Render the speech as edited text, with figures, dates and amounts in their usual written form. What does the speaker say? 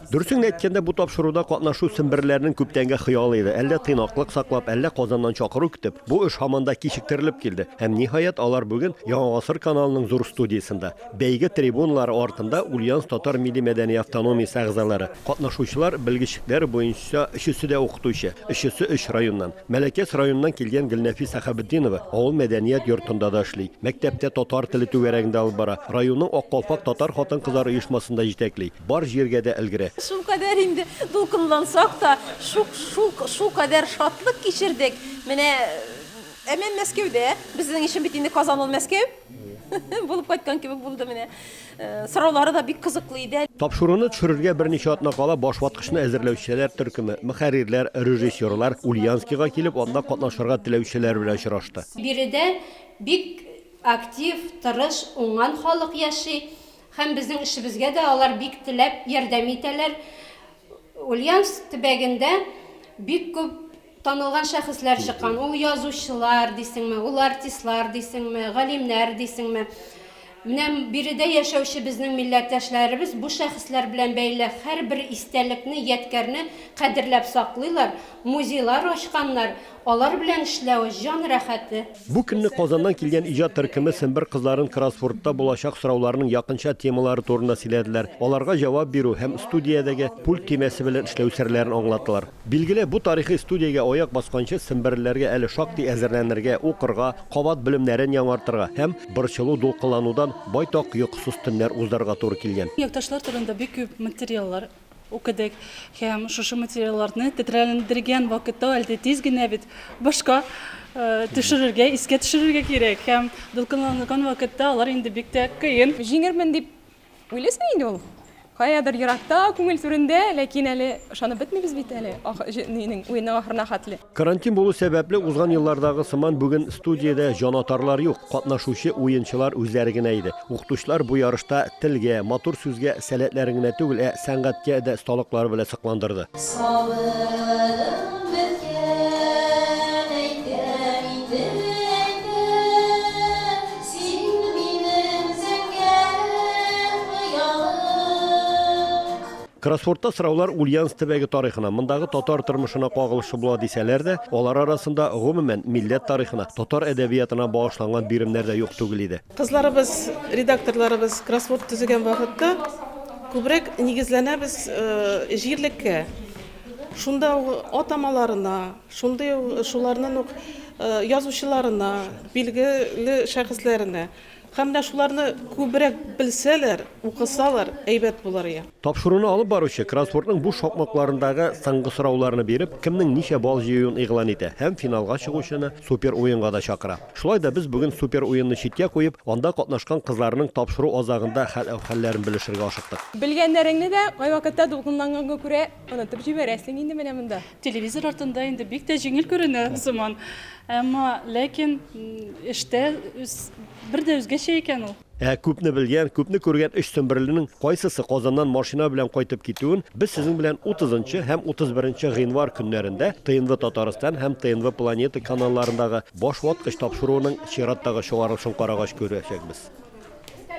Дөресен әйткәндә, бу тапшыруда катнашу семберләрнең күптәнге хыялы иде. Әллә тыйнаклык саклап, әллә Казаннан чакыру көтеп, бу эш һаман да кичектерелеп килде. Һәм, ниһаять, алар бүген Яңа гасыр каналының зур студиясендә. Бәйге трибуналары артында Ульяновск татар милли-мәдәни автономиясе әгъзалары. Катнашучылар белгечлекләре буенча өчесе дә укытучы, өчесе өч районнан. Мәләкәс районыннан килгән Гөлнәфис Сәхәбетдинова авыл мәдәният йортында да эшли, мәктәптә татар теле түгәрәген дә алып бара, районның Ак калфак татар хатын-кызлар оешмасын да җитәкли. Бар җиргә дә өлгерә. Шулкадәр инде дулкынлансак та, шул, шулкадәр шатлык кичердек. Менә әмән Мәскәүдә, безнең өчен бит инде Казан ул Мәскәү булып кайткан кебек булды менә. Сораулары да бик кызыклы иде. Тапшыруны төшерергә берничә атна кала башваткычны әзерләүчеләр төркеме, мөхәррирләр, режиссерлар Ульяновскига килеп, анда катнашырга теләүчеләр белән очрашты. Биредә бик актив, тырыш, уңган халык яши. Һәм безнең эшебезгә дә алар бик теләп ярдәм итәләр. Ульяновск төбәгендә бик күп танылган шәхесләр чыккан. Ул язучылар дисеңме, ул артистлар дисеңме, галимнәр дисеңме. Менә биредә яшәүче безнең милләттәшләребез бу шәхесләр белән бәйле һәрбер истәлекне, ядкәрне кадерләп саклыйлар, музейлар ачканнар. Алар белән эшләү, җан рәхәте. Бу көнне Казаннан килгән иҗат төркеме Сембер кызларын кроссвордта булачак сорауларның якынча темалары турында сөйләделәр, аларга җавап бирү һәм студиядәге пульт төймәсе белән эшләү серләрен аңлаттылар. Билгеле, бу тарихи студиягә аяк басканчы семберлеләргә әле шактый әзерләнергә, укырга, кабат белемнәрен яңартырга һәм борчылу-дулкынланудан байтак йокысыз төннәр уздырырга туры килгән. Якташлар турында бик күп материаллар Укыдык һәм шушы материалларны тетрәләндергән вакытта әле тиз генә бит башка төшерергә, искә төшерергә кирәк. Һәм дулкынланган вакытта алар инде бик тә кыен. Җиңермен дип уйлыйсың инде ул. Каядыр еракта, күңел түрендә, ләкин әле ышанып бетмибез бит әле, нинең, уенның ахырына хәтле. Карантин булу сәбәпле, узган еллардагы сыман бүген студиядә җанатарлар юк, катнашучы уенчылар үзләре генә иде. Укытучылар бу ярышта телгә, матур сүзгә сәләтләрен генә түгел, ә сәнгатькә дә осталыклары белән сокландырды. Сабырым беткән, әйтәм инде, әйтәм, син минем зәңгәр хыялым. Кроссвордта сораулар Ульяновск төбәге тарихына, мондагы татар тормышына кагылышлы була дисәләр дә, алар арасында, гомумән, милләт тарихына, татар әдәбиятына багышланган биремнәр дә юк түгел иде. Кызларыбыз, редакторларыбыз кроссворд төзегән вакытта күбрәк нигезләнәбез җирлеккә. Шунда ук атамаларына, шундый ук шуларның ук язучыларына, билгеле шәхесләренә. Һәм менә шуларны күбрәк белсәләр, укысалар, әйбәт булыр ие. Тапшыруны алып баручы, кроссвордның буш шакмакларындагы соңгы сорауларны биреп, кемнең ничә балл җыюын игълан итә һәм финалга чыгучыны супер уенга да чакыра. Шулай да без бүген супер уенны читкә куеп, анда катнашкан кызларның тапшыру азагында хәл-әүхәлләрен белешергә ашыктык. Белгәннәреңне дә кайвакытта дулкынланганга күрә онытып җибәрәсең инде менә монда. Телевизор артында инде бик тә җиңел күренә сыман. Әмма ләкин эштә бер дә үзгәчә икән ул. Ә күпне белгән, күпне күргән өч семберленең кайсысы Казаннан машина белән кайтып китүен без сезнең белән утызынчы һәм 31 гыйнвар көннәрендә ТНВ Татарстан һәм ТНВ Планета каналларындагы Башваткыч тапшыруының чираттагы чыгарылышын карагач күрәчәкбез.